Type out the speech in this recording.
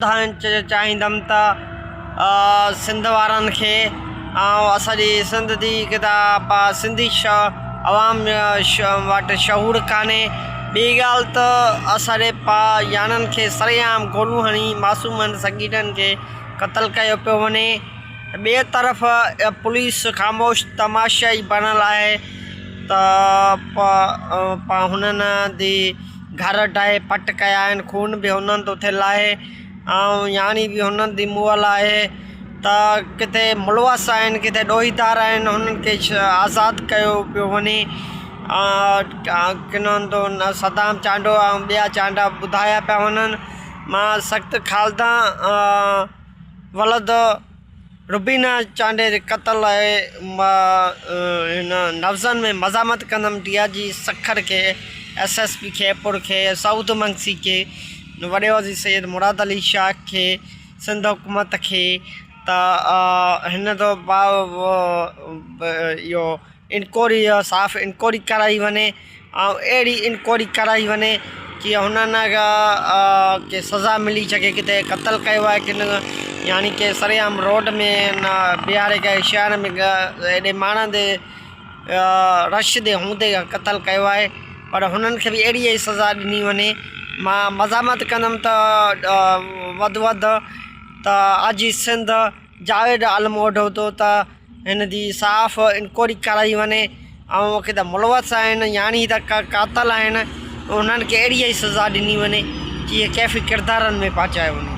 ٻڌائڻ چاهيندم ته سنڌ وارن کي ۽ اسان جي سنڌ جي ڪتاب سنڌي عوام وٽ شعور ڪانهي ٻي ڳالهه ته اسان جي پا ياڻن کي سرعام گوليون هڻي معصومن صغيرن کي قتل ڪيو پيو وڃي ٻئي طرف پوليس خاموش تماشائي بڻيل آهي ته پا هنن جي گهر ڊاهي پٽ ڪيا آهن، خون به هنن تو ٿيل آهي ۽ نياڻي به هنن the مئل آهي ته ڪٿي ملوث آهن ڪٿي ڏوهيدار آهن هنن کي آزاد ڪيو پيو وڃي ڪنھن تو صدام چانڊيو ۽ ٻيا چانڊيا ٻڌايا پيا وڃن مان سخت خالدان ولد روبينا چانڊيي جي قتل لاء هن لفظن ۾ مزاحمت ڪندم ڊي I جي سکر کي ايس ايس پي خيرپور کي سعود منگسي کي وڏي وزير سيد مراد علي شاهه کي سنڌ حڪومت کي ته هن جو اهو انڪوري صاف انڪوري ڪرائي وڃي ۽ اهڙي انڪوري ڪرائي وڃي ڪي هنن کي سزا ملي سگهي ڪٿي قتل ڪيو آهي ڪن يعني ڪي سرعام روڊ ۾ نه بيهاري ڪري شهر ۾ ايڏي ماڻهن تي رش تي هوندي قتل ڪيو آهي پر هنن کي به اهڙي ئي سزا ڏني وڃي مان مزاحمت ڪندم ته وڌ وڌ ته آء جي سنڌ جاويد عالم اوڍو ٿو ته هن جي صاف انڪوائري ڪرائي وڃي ۽ ڪي ته ملوث آهن يعني ته قاتل آهن انهن کي اهڙي ئي سزا ڏني وڃي جيئن ڪيفي ڪردارن ۾ پهچايو وڃي.